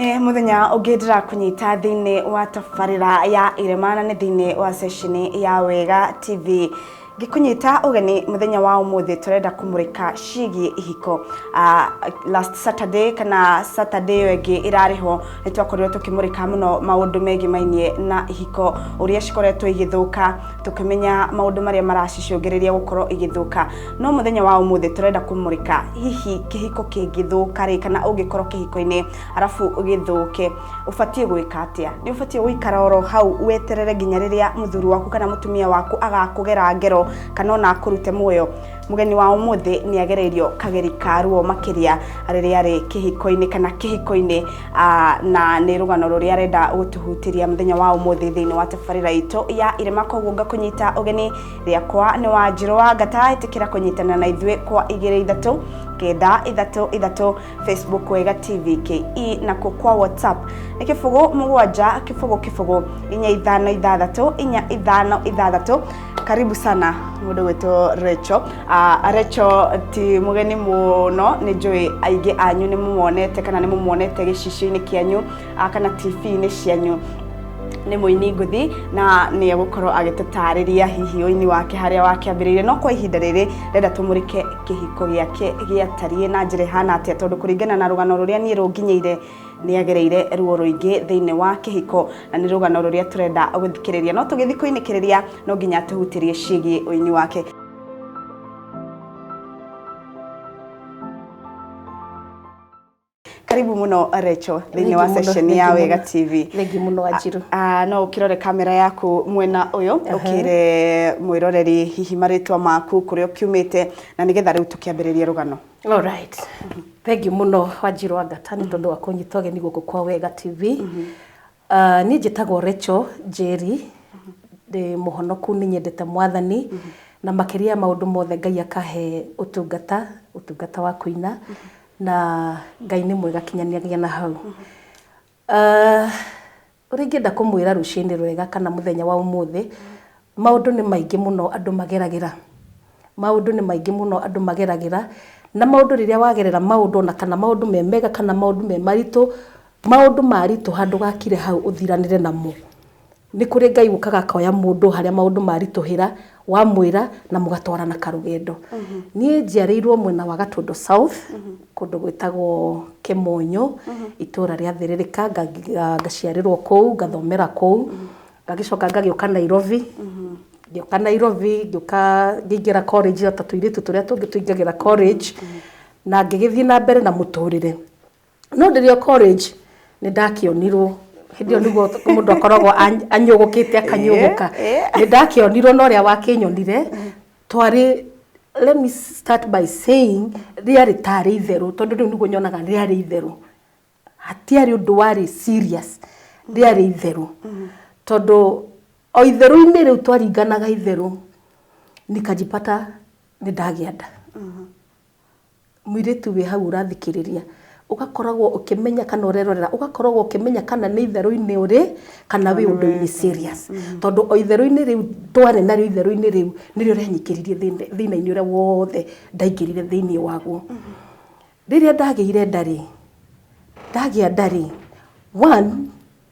Nĩ mũthenya ũngĩ ndĩrakũnyita thĩinĩ wa tabarĩra ya irema na nĩ thĩinĩ wa session ya Wega TV. Ngĩkũnyita ũgeni mũthenya wa ũmũthĩ tũrenda kũmũrĩka ciĩgiĩ ihiko. Last Saturday kana Saturday ĩyo ĩngĩ ĩrarĩ ho nĩ twakorirwo tũkĩmũrĩka mũno maũndũ megimainiĩ na ihiko, ũrĩa cikoretwo igĩthũka, tũkĩmenya maũndũ marĩa maracicũngĩrĩria gũkorwo igĩthũka. No mũthenya wa ũmũthĩ tũrenda kũmũrĩka hihi kĩhiko kĩngĩthũka rĩ, kana ũngĩkorwo kĩhiko-inĩ arabu gĩthũke, ũbatiĩ gwĩka atĩa? Nĩ ũbatiĩ gũikara oro hau weterere nginya rĩrĩa mũthuri waku kana mũtumia waku agakũgera ngero kana ona akũrute muoyo? Mũgeni wa ũmũthĩ nĩ agereirio kageri ka ruo makĩria rĩrĩa arĩ kĩhiko-inĩ kana kĩhiko-inĩ, na nĩ rũgano rũrĩa arenda gũtũhutĩria mũthenya wa ũmũthĩ thĩinĩ wa tabarĩra itũ ya irema. Koguo ngakũnyita ũgeni, rĩakwa nĩ Wanjirũ wa Ngata, ĩtĩkĩra kũnyitana na ithuĩ kwa 2 3 9 3 3, Facebook Wega TV KE, na kwa WhatsApp nĩ 0 7 0 0 4 5 6 4 5 6. Karibu sana mũndũ gwĩtwo Rachel. Rachel ti mũgeni mũno, nĩ njũĩ aingĩ anyu nĩ mũmuonete kana nĩ mũmuonete gĩcicio-inĩ kĩanyu kana TV-inĩ cianyu. Nĩ mũini ngũthi na nĩ egũkorwo agĩtũtarĩria hihi ũini wake harĩa wakĩambĩrĩirie, no kwa ihinda rĩrĩ ndĩrenda tũmũrĩke kĩhiko gĩake gĩatariĩ na njĩra ĩhana atĩa, tondũ kũringana na rũgano rũrĩa niĩ rũnginyĩire nĩ agereire ruo rũingĩ thĩinĩ wa kĩhiko, na nĩ rũgano rũrĩa tũrenda gũthikĩrĩria. No tũgĩthiĩ kũinĩkĩrĩria no nginya tũhutĩrie ciĩgiĩ ũini wake. Karibu mũno Rachel thĩinĩ wa session ya Wega TV. Thengi mũno, Wanjirũ. No ũkĩrore kamera yaku mwena ũyũ, ũkĩre mwĩroreri hihi marĩtwa maku, kũrĩa ũkiumĩte, na nĩgetha rĩu tũkĩambĩrĩrie rũgano. All right. Thengi mũno, Wanjirũ wa Ngata, nĩ tondũ wa kũnyita ũgeni gũkũ kwa Wega TV. Niĩ njĩtagwo Rachel Njeri, ndĩ mũhonoku, nĩ nyendete Mwathani, na makĩria ya maũndũ mothe Ngai akahe ũtungata, ũtungata wa kũina, na Ngai nĩ mwega kinyanĩria na hau. Ũrĩa ingĩenda kũmwĩra rũcinĩ rwega kana mũthenya wa ũmũthĩ, maũndũ nĩ maingĩ mũno andũ mageragĩra. Maũndũ nĩ maingĩ mũno andũ mageragĩra, na maũndũ rĩrĩa wagerera maũndũ, ona kana maũndũ me mega kana maũndũ me maritũ, maũndũ maritũha ndũgakire hau ũthiranĩre namo. Nĩ kũrĩ Ngai ũkaga akoya mũndũ harĩa maũndũ maritũhĩra, wamwĩra na mũgatwarana karũgendo. Niĩ njiarĩirwo mwena wa Gatũndũ South, kũndũ gwĩtagwo Kĩmonyo, itũũra rĩa Thĩrĩrĩka, ngaciarĩrwo kũu, ngathomera kũu, ngagĩcoka ngagĩũka Nairobi, ngĩũka Nairobi, ngĩũka ngĩingĩra college o ta tũirĩtu tũrĩa tũngĩ tũingagĩra college, na ngĩgĩthiĩ na mbere na mũtũrĩre. No ndĩrĩ o college nĩ ndakĩonirwo, hĩndĩ ĩyo nĩguo mũndũ akoragwo anyũgũkĩte akanyũgũka. Nĩ ndakĩonirwo, na ũrĩa wakĩnyonire twarĩ, let me start by saying, rĩarĩ tarĩ itherũ, tondũ rĩu nĩguo nyonaga rĩarĩ itherũ, hatiarĩ ũndũ warĩ serious, rĩarĩ itherũ, tondũ o itherũ-inĩ rĩu twaringanaga itherũ, nikajipata nĩ ndagĩa nda. Mũirĩtu wĩ hau ũrathikĩrĩria, ũgakoragwo ũkĩmenya kana ũrerorera, ũgakoragwo ũkĩmenya kana nĩ itherũ-inĩ ũrĩ kana wĩ ũndũ-inĩ serious, tondũ o itherũ-inĩ rĩu twarĩ narĩo, itherũ-inĩ rĩu nĩrĩo rĩanyingĩririe thĩna-inĩ ũrĩa wothe ndaingĩrire thĩinĩ waguo. Rĩrĩa ndagĩire nda rĩ, ndagĩa nda rĩ, one,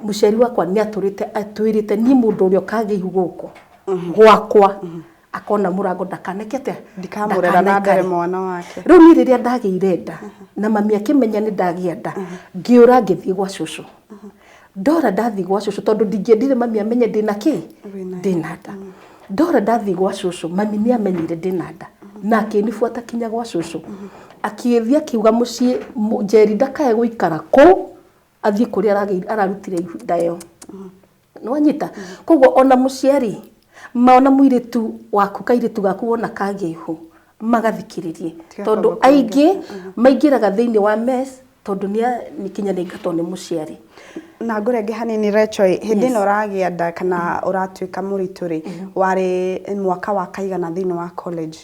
mũciari wakwa nĩ atũrĩte atwĩrĩte niĩ mũndũ ũrĩa ũkagĩa ihu gũkũ gwakwa akona mũrango ndakaneke atĩa. Ndikamũrera na ndere mwana wake. Rĩu niĩ rĩrĩa ndagĩire nda na mami akĩmenya nĩ ndagĩa nda, ngĩũra ngĩthiĩ gwa cũcũ. Ndora ndathiĩ gwa cũcũ, tondũ ndingĩendire mami amenye ndĩna kĩ, ndĩna nda. Ndora ndathiĩ gwa cũcũ, mami nĩ amenyire ndĩna nda na akĩnibuata kinya gwa cũcũ, akĩthiĩ akiuga mũciĩ Njeri ndakae gũikara kũu, athiĩ kũrĩa ararutire nda ĩyo. Nĩwanyita? Koguo ona mũciari ma ona mũirĩtu waku, kairĩtu gaku wona kagĩa ihu, magathikĩrĩrie, tondũ aingĩ maingĩraga thĩinĩ wa mess tondũ nĩ kinya nĩ aingatwo nĩ mũciari. Na ngũrenge hanini, Rachel, hĩndĩ ĩno ũragĩa nda kana ũratuĩka mũritũ rĩ, warĩ mwaka wa kaigana thĩinĩ wa college?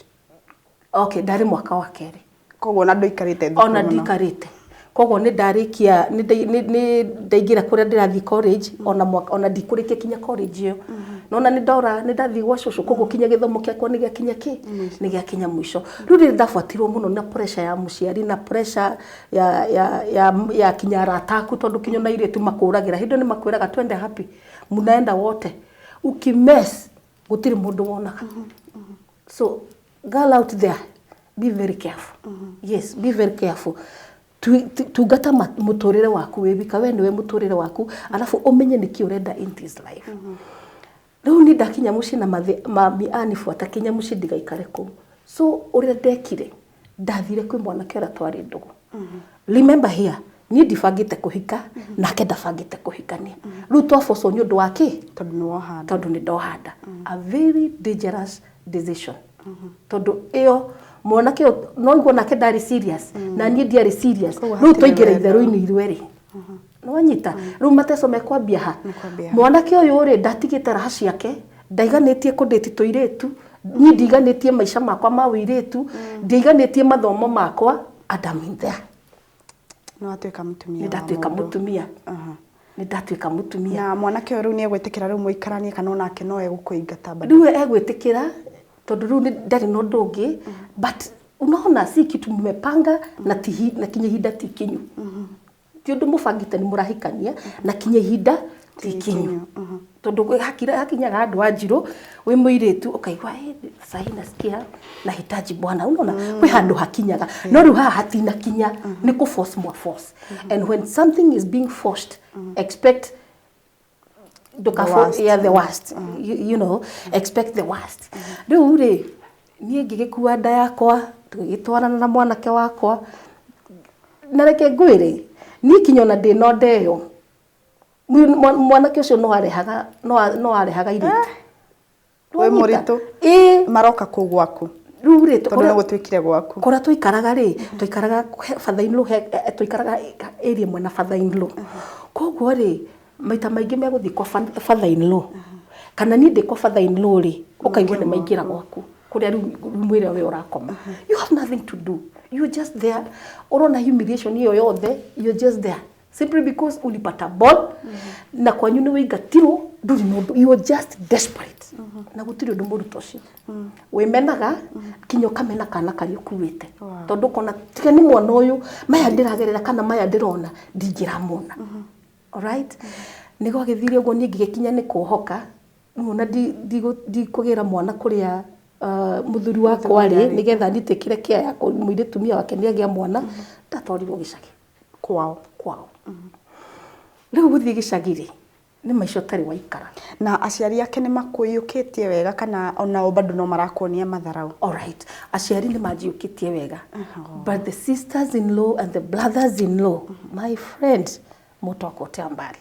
Okay, ndarĩ mwaka wa kerĩ. Koguo ona ndũikarĩte thukuru Ona mũno. Ndikarĩte, koguo nĩ ndarĩkia, nĩ ndaingĩra kũrĩa ndĩrathiĩ college, ona mwaka ona ndikũrĩkia kinya college ĩyo. Nona nĩ ndora nĩ ndathiĩ gwa cũcũ, koguo kinya gĩthomo kĩakwa nĩ gĩakinya kĩ nĩ gĩakinya mũico. Rĩu rĩrĩ ndabuatirwo mũno na pressure ya mũciari na pressure ya kinya arata aku, tondũ kinya ona airĩtu makũragĩra hĩndĩ ĩyo nĩ makwĩraga twende happy, munaenda wote, ukimess gũtirĩ mũndũ wonaga. So girl out there, be very careful. Yes, be very careful. Tungata mũtũrĩre waku wĩ wika, we nĩwe mũtũrĩre waku, alafu ũmenye nĩkĩ ũrenda in this life. Rĩu niĩ ndakinya mũciĩ na mami anibuata kinya mũciĩ ndigaikare kũu. So ũrĩa ndekire, ndathire kwĩ mwanake ũrĩa twarĩ ndũgũ. Remember here, niĩ ndibangĩte kũhika, nake ndabangĩte kũhikania. Rĩu twabocwo nĩ ũndũ wa kĩ? Tondũ nĩ woha nda. Tondũ nĩ ndoha nda. A very dangerous decision, tondũ ĩyo mwanake ũyũ no igua nake ndarĩ serious na niĩ ndiarĩ serious. Koguo Rĩu hatirĩ twaingĩra wendo. itherũ-inĩ ithuerĩ, nĩwanyita? Rĩu mateco mekwambia ha? Mekwambia ha. Mwanake ũyũ rĩ, ndatigĩte raha ciake, ndaiganĩtie kũndĩti tũirĩtu, niĩ ndiganĩtie maica makwa ma ũirĩtu, ndiaiganĩtie mathomo makwa, and I'm in there. Nĩ watuĩka mũtumia Nĩ wa ndatuĩka mũndũ. Mũtumia, nĩ ndatuĩka mũtumia. Na mwanake ũyũ rĩu nĩ egwĩtĩkĩra rĩu mũikaranie, kana onake no egũkũingata bado? Rĩu egwĩtĩkĩra tondũ rĩu ndarĩ na ũndũ ũngĩ, but unaona si kitu mmepanga na tihi, na kinya ihinda ti kinyu. Ti ũndũ mũbangĩte nĩ mũrahikania na kinya ihinda ti kinyu, tondũ hakinyaga handũ wa njirũ wĩ mũirĩtu ũkaigua, "Eh, sahi nasikia nahitaji bwana." Unaona kwĩ handũ hakinyaga, no rĩu haha hatinakinya, nĩ kũ force mwa force, and when something is being forced, expect The worst. Yeah, the worst. You expect the worst. Rĩu rĩ, niĩ ngĩgĩkua nda yakwa, tũgĩgĩtwarana na mwanake wakwa, na reke ngwĩre, niĩ kinya ona ndĩ na nda ĩyo, mwanake ũcio no arehaga no arehaga irĩtu. Wĩ mũritũ? Ĩĩ. Maroka kũu gwaku? Rĩu rĩ, Tondũ nĩ gũtuĩkire gwaku. Kũrĩa tũikaraga rĩ, tũikaraga father in law, tũikaraga area ĩmwe na father in law. Koguo rĩ, maita maingĩ megũthiĩ kwa father in law, kana niĩ ndĩ kwa father in law rĩ, ũkaigua nĩ maingĩra gwaku kũrĩa rĩu mwĩrĩ we ũrakoma. You have nothing to do, you're just there. Ũrona humiliation ĩyo yothe, you're just there simply because ulipata ball na kwanyu nĩ wĩingatirwo, ndũrĩ na ũndũ, you're just desperate na gũtirĩ ũndũ mũru ta ũcio. Wĩmenaga kinya ũkamena kana karĩa ũkuĩte, tondũ ũkona tiga nĩ mwana ũyũ, maya ndĩragerera kana maya ndĩrona ndingĩramona. Alright, nĩ gwagĩthire ũguo, niĩ ngĩgĩkinya nĩ kuohoka. Rĩu ona ndikũgĩra mwana kũrĩa mũthuri wakwa rĩ, nĩgetha nitĩkĩre kĩa ya mũirĩtumia wake nĩ agĩa mwana. Ndatwarirwo gĩcagi. Kwao? Kwao. Rĩu gũthiĩ gĩcagi rĩ, nĩ maica ũtarĩ waikara. Na aciari ake nĩ makũiyũkĩtie wega, kana onao bado no marakuonia matharau? Alright, aciari nĩ manjiyũkĩtie wega, but the sisters in law and the brothers in law, my friend, moto wakuotea mbali.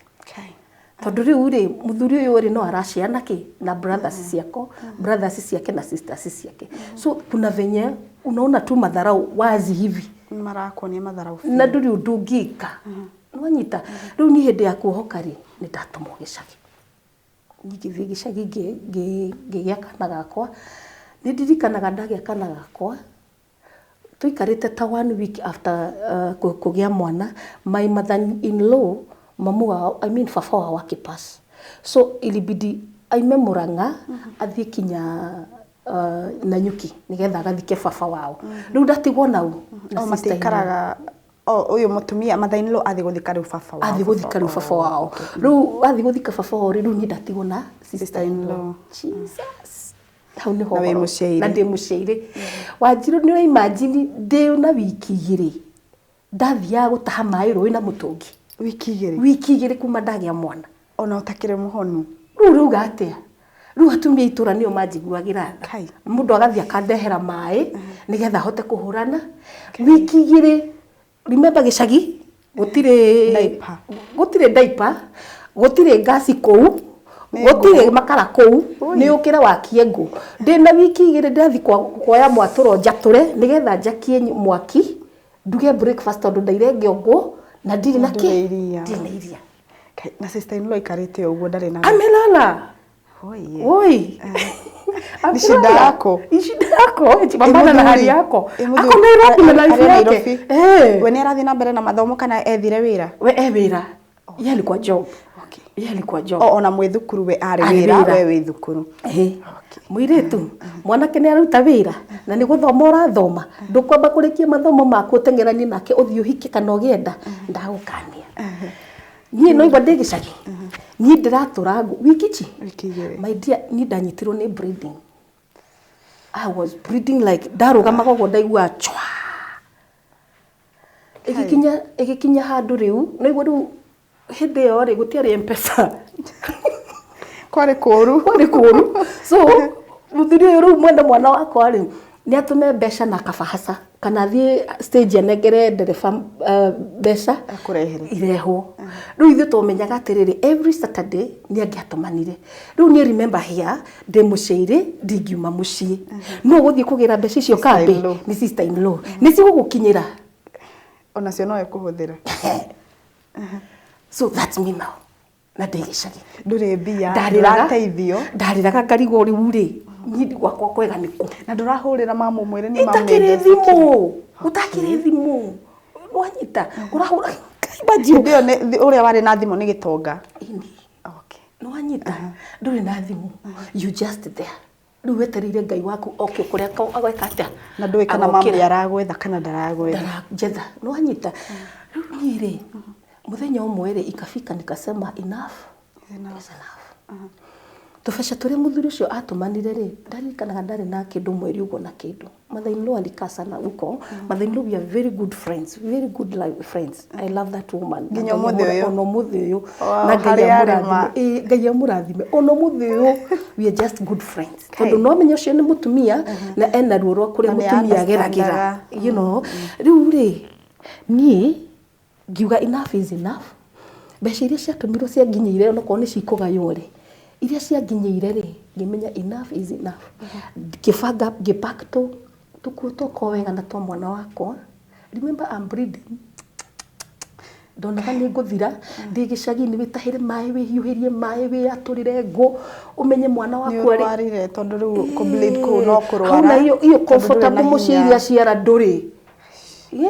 Tondũ rĩu rĩ, mũthuri ũyũ rĩ, no araciana kĩ na brothers ciako, brothers ciake na sisters ciake. So kuna venye unaona tu madharau wazi hivi. Nĩ marakuonia matharau. Na ndũrĩ ũndũ ũngĩka, nĩwanyita? Rĩu niĩ hĩndĩ ya kuohoka rĩ, nĩ ndatũmwo gĩcagi. Niĩ ngĩthiĩ gĩcagi, ngĩgĩa kana gakwa. Nĩ ndirikanaga ndagĩa kana gakwa, tũikarĩte ta one week after kũgĩa mwana, my mother in law, mamu wao, I mean baba wao, akĩpass. So ilibidi aime Murang'a athiĩ kinya Nanyuki nĩgetha agathike baba wao. Rĩu ndatigwo nau na O sister in law. Matiikaraga o ũyũ mũtumia mother in law athiĩ gũthika rĩu baba wao? Athiĩ gũthika rĩu baba wao. Rĩu athiĩ gũthika baba wao rĩ, rĩu niĩ ndatigwo na sister in law. Jesus, hau nĩho Na wĩ ũhoro. Mũciaire. Na ndĩ mũciaire. Wanjirũ, nĩ ũraimagine ndĩ na wiki 2 ndathiaga gũtaha maĩ rũĩ na mũtũngi? Wiki 2? Wiki 2 kuma ndagĩa mwana. Ona ũtakĩrĩ mũhonu? Rĩu rauga atĩa? Rĩu atumia a itũra nĩo manjiguagĩra tha. Kai. Mũndũ agathiĩ akandehera maĩ nĩgetha ahote kũhũrana wiki 2. Remember, gĩcagi gũtirĩ Diaper. Gũtirĩ diaper, gũtirĩ ngasi kũu, Nĩ gũtirĩ ngũ. Makara kũu, nĩ ũkĩre wakie ngũ. Ndĩna wiki 2 ndĩrathiĩ kuoya mwatũro njatũre nĩgetha njakie mwaki nduge breakfast, tondũ ndaire ngĩongwo na ndirĩ na Ndũrĩ kĩ iria. Ndirĩ na iria. Kai, na sister in law aikarĩte o ũguo, ndarĩ na Amelala. Oye. Oi. Ni shida yako. Ni shida yako. Pambana na hali yako. Ako Nairobi na life Arĩ yake. Nairobi. Eh. We nĩ arathiĩ na mbere na mathomo kana ethire wĩra? We e wĩra. Yeye alikuwa job. Yeye alikuwa job. O ona mwĩ thukuru we arĩ Arĩ wĩra, wĩra. we wĩ thukuru. Ĩĩ. Mũirĩtu mwanake nĩ aruta wĩra na nĩ gũthoma ũrathoma, ndũkwamba kũrĩkia mathomo maku ũteng'eranie nake ũthiĩ ũhike kana ũgĩe nda, ndagũkania. Niĩ no igua ndĩ gĩcagi, niĩ ndĩratũra ngũ wiki ici. Wiki igĩrĩ. My dear, niĩ ndanyitirwo nĩ bleeding. I was bleeding like ndarũgamaga ũguo ndaigua chwa. Ĩgĩkinya handũ rĩu, no igua rĩu hĩndĩ ĩyo rĩ gũtiarĩ M-Pesa. Kwarĩ kũũru. Kwarĩ kũũru. So mũthuri ũyũ rĩu mwene mwana wakwa rĩ nĩ atũme mbeca na kabahaca kana athiĩ stage anengere ndereba mbeca Akũrehere. Irehwo. Rĩu ithuĩ tũmenyaga atĩrĩrĩ, every Saturday nĩ angĩatũmanire. Rĩu niĩ remember here ndĩ mũciĩ ndingiuma mũciĩ, no gũthiĩ kũgĩra mbeca icio kambĩ Sister-in-law. Nĩ sister in law nĩ cigũgũkinyĩra. Onacio no ekũhũthĩra. So that's me now, na ndĩ gĩcagi. Ndũrĩ mbia, Ndarĩraga. ndũrateithio. Ndarĩraga ngarigwo rĩu rĩ niĩ gwakwa kwega nĩkũ. Na ndũrahũrĩra mamu mwĩre nĩ mamu. Itakĩrĩ thimũ, gũtakĩrĩ thimũ, wanyita ũrahũra imagine. Hĩndĩ ĩyo ũrĩa warĩ na thimũ nĩ gĩtonga. Ĩni. Okay. Nĩwanyita ndũrĩ na thimũ, you just there, rĩu wetereire Ngai waku oke kũrĩa agweka atĩa. Na ndũĩ kana mamu Agokĩra. nĩ aragwetha kana ndaragwetha. Njetha, nĩwanyita rĩu niĩ rĩ mũthenya ũmwe rĩ ikafika nikasema enough is enough. Tũbeca tũrĩa mũthuri ũcio atũmanire rĩ, ndaririkanaga ndarĩ na kĩndũ mweri ũguo na kĩndũ. Mother-in-law alikaa sana huko. Mother-in-law, we are very good friends, very good life friends. I love that woman. Nginya ũmũthĩ ũyũ? Ona ũmũthĩ ũyũ. Wow, Na Ngai harĩa arĩ amũrathime. ma. Ĩĩ, Ngai amũrathime. Ona ũmũthĩ ũyũ we are just good friends, Kai. tondũ no menya ũcio nĩ mũtumia na ena ruo rwa kũrĩa Na nĩ mũtumia ageragĩra. understandaga. Rĩu rĩ niĩ ngiuga enough is enough. Mbeca iria ciatũmirwo cianginyĩire, onokorwo nĩ cikũgaywo rĩ, iria cianginyĩire rĩ, ngĩmenya enough is enough. Ngĩbanga, ngĩpack tũkuo twakwa wega na twa mwana wakwa. Remember, I'm bleeding, ndonaga nĩ ngũthira ndĩ gĩcagi-inĩ. Wĩtahĩre maĩ, wĩhiũhĩrie maĩ, wĩatũrĩre ngũ, ũmenye mwana Nĩ wakwa rĩ ũrwarire tondũ rĩu kũ bleed kũu no kũrwara. Hau na iyo iyo Tondũ ndũrĩ comfortable na mũciĩ hinya. iria ciara ndũrĩ. Ĩ?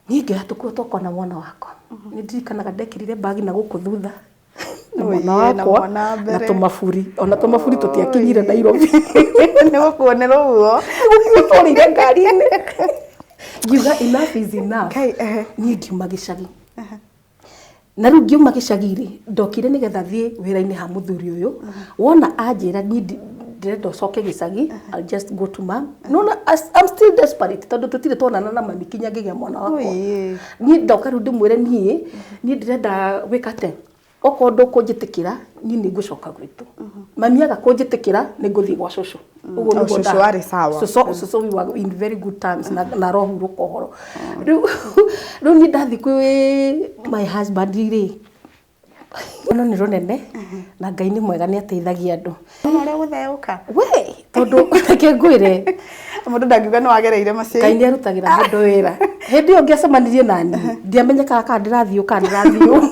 Niĩ ngĩoya tũkuo twakwa na mwana wakwa. Nĩ ndirikanaga ndekĩrire bagi na gũkũ thutha na mwana Ũiye, na wakwa mwana na mbere. tũmaburi. Ona tũmaburi tũtiakinyire Nairobi. Nĩ gũkuonera ũguo. Gũkuo twarĩire ngari-inĩ. Ngiuga enough is enough. Kai, ehe. Niĩ ngiuma gĩcagi, na rĩu ngiuma gĩcagi rĩ, ndokire nĩgetha thiĩ wĩra-inĩ ha mũthuri ũyũ. Wona anjĩra niĩ ndĩrenda ũcoke gĩcagi, I'll just go to mom. Nona I'm still desperate tondũ tũtirĩ twonana na mami kinya ngĩgĩa mwana wakwa. Ũiĩ. Niĩ ndoka rĩu ndĩmwĩre niĩ ndĩrenda gwĩka atĩa, okorwo ndũkũnjĩtĩkĩra niĩ nĩ ngũcoka gwitũ. Mami aga kũnjĩtĩkĩra, nĩ ngũthiĩ gwa cũcũ. Ũguo O nĩguo cũcũ arĩ sawa. Cũcũ we were in very good terms na arohurũka ũhoro. Rĩu niĩ ndathiĩ kwĩ my husband rĩ, no nĩ rũnene na Ngai nĩ mwega, nĩ ateithagia andũ. Ona ũrĩa gũtheũka. We tondũ reke ngwĩre, Mũndũ ndangiuga nĩ wagereire macio. Ngai nĩ arutagĩra mũndũ wĩra. Hĩndĩ ĩyo ngĩacemanirie nani ndiamenyekaga kana ndĩrathiĩ kana ndĩrathiĩ.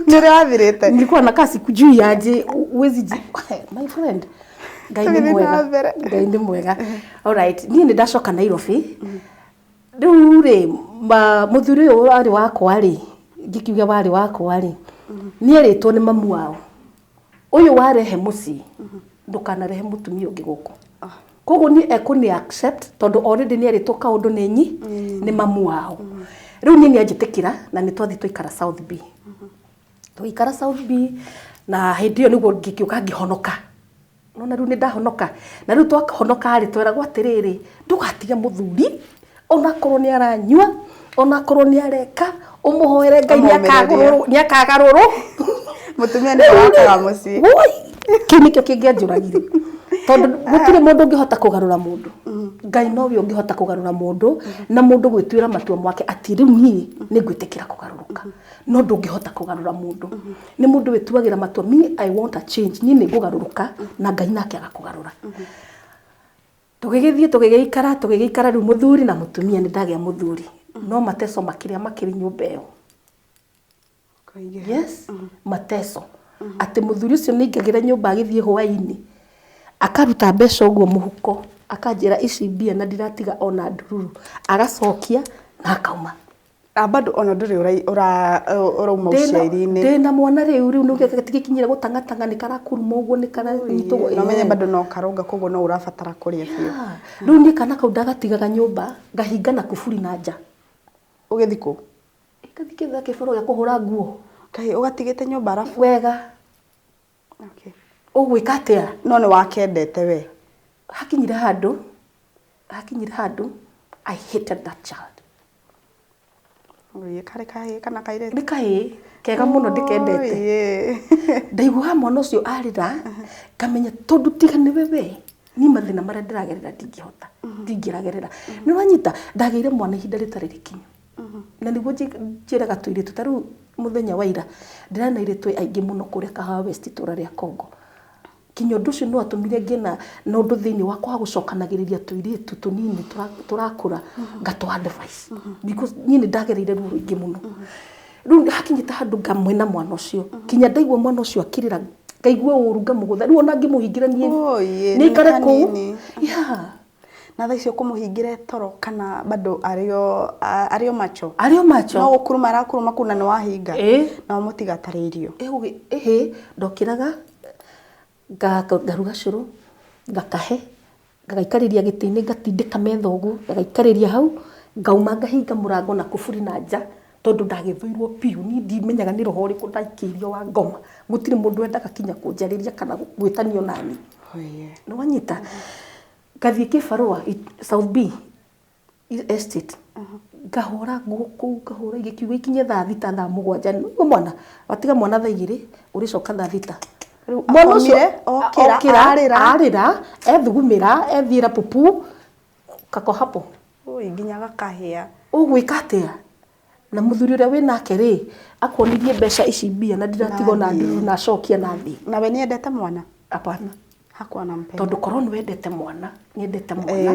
Nĩ ũrĩa wathirĩte. Nilikuwa nakaa sikujui aje, uwezi ji my friend, Ngai nĩ Tũgĩthiĩ na mwega. mbere. Ngai nĩ mwega. Alright, niĩ nĩ ndacoka Nairobi rĩu rĩ, mũthuri ũyũ warĩ wakwa rĩ, ngĩkiuga warĩ wakwa rĩ, nĩ erĩtwo nĩ mamu wao, ũyũ warehe mũciĩ ndũkanarehe mũtumia ũngĩ gũkũ. Koguo niĩ ekũni accept tondũ already nĩ erĩtwo kaũndũ nĩ nyi nĩ mamu wao. Rĩu niĩ nĩ anjĩtĩkĩra na nĩ twathiĩ twaikara South B, tũgĩikara South B, na hĩndĩ ĩyo nĩguo ngĩkĩũka ngĩhonoka. Nona rĩu nĩ ndahonoka, na rĩu twahonoka rĩ, tweragwo atĩrĩrĩ, ndũgatige mũthuri onakorwo nĩ aranyua, onakorwo nĩ areka, ũmũhoere Ngai nĩ Ũmũmĩrĩrie. Akagarũrũ. Mũtumia nĩwe wakaga mũciĩ. Woi, kĩu nĩkĩo kĩngĩanjũragire tondũ gũtirĩ mũndũ ũngĩhota kũgarũra mũndũ. Ngai nowe ũngĩhota kũgarũra mũndũ na mũndũ gwĩtuĩra matua mwake atĩ rĩu niĩ nĩ ngwĩtĩkĩra kũgarũrũka, no ndũngĩhota kũgarũra mũndũ, nĩ mũndũ wĩtuagĩra matua, me I want a change, niĩ nĩ ngũgarũrũka, na Ngai nake agakũgarũra. Tũgĩgĩthiĩ tũgĩgĩikara, tũgĩgĩikara rĩu mũthuri na mũtumia. Nĩ ndagĩa mũthuri, no mateso makĩrĩa makĩrĩ nyũmba ĩyo. Yes, mateso atĩ mũthuri ũcio nĩ aingagĩra nyũmba agĩthiĩ hwaĩ-inĩ, akaruta mbeca ũguo mũhuko, akanjĩra ici mbia na ndiratiga ona ndururu, agacokia na akauma. Na bado ona ndũrĩ ũrauma ũciari-inĩ. Ndĩna mwana rĩu rĩu nĩgĩkinyire gũtang'atang'a nĩ karakuruma ũguo nĩ karanyitwo. Na ũmenye bado no karonga koguo no ũrabatara kũrĩa biũ. Rĩu niĩ kana kau ndagatigaga nyũmba ngahinga na kuburi na nja. Ũgĩthiĩ kũ? Ngathiĩ ngĩetha kĩbarũa gĩa kũhũra nguo. Kaĩ ũgatigĩte nyũmba arabu? Wega. Okay. Ũgwĩka atĩa? No nĩ wakendete we. Hakinyire handũ I hated that child. Oye, karĩ kahĩĩ kana kairĩtu? Nĩ kahĩĩ kega mũno ndĩkendete. Ndaiguaga mwana ũcio arĩra ngamenya tondũ tiga nĩwe we niĩ mathĩna marĩa ndĩragerera ndingĩhota ndingĩragerera. Nĩ ũranyita ndagĩire mwana ihinda rĩtarĩ rĩkinyu. Na nĩguo njĩraga tũirĩtu ta rĩu mũthenya wa ira ndĩrana airĩtu aingĩ mũno kũrĩa Kahawa West itũũra rĩa Kongo. Kinya ũndũ ũcio nĩ watũmire ngĩe na ũndũ thĩinĩ wakwa wa gũcokanagĩrĩria tũirĩtu tũnini tũrakũra ngatũ advice because niĩ nĩ ndagereire ruo rũingĩ mũno. Rĩu hakinyĩte handũ ngamwena mwana ũcio kinya ndaigua mwana ũcio akĩrĩra ngaigua ũru ngamũgũtha rĩu ona ngĩmũhingĩra niĩ nĩ ikare kũu. Na thaa icio kũmũhingĩra toro kana bado arĩo macho? Arĩo macho. No gũkuruma arakuruma kũu na nĩ wahinga na ũmũtiga atarĩ irio. Ĩhĩ ndokĩraga ngaruga cũrũ ngakahe ngagaikarĩria gĩtĩ-inĩ ngatindĩka metha ũguo ngagaikarĩria hau ngauma ngahinga mũrango na kuburi na nja tondũ ndagĩthũirwo biũ niĩ ndimenyaga nĩ roho ũrĩkũ ndaikĩirio wa ngoma gũtirĩ mũndũ wendaga kinya kũnjarĩria kana gwĩtanio nani. Nĩ wanyita ngathiĩ kĩbarũa South B Estate ngahũra nguo kũu ngahũra igĩkiuga ikinye thaa thita thaa mũgwanja nĩguo mwana watiga mwana thaa igĩrĩ ũrĩcoka thaa thita. Mwana ũcio okĩra arĩra ethugumĩra ethiĩra pupu kako hapo. Oi nginya gakahĩa. Ũgwĩka atĩa? Na mũthuri ũrĩa wĩnake rĩ akuonirie mbeca ici mbia na ndiratigwo na nduru na acokia na thĩ. Nawe nĩendete mwana? Hapana. Hakuwa anampenda. Tondũ korwo nĩ wendete mwana, niendete mwana.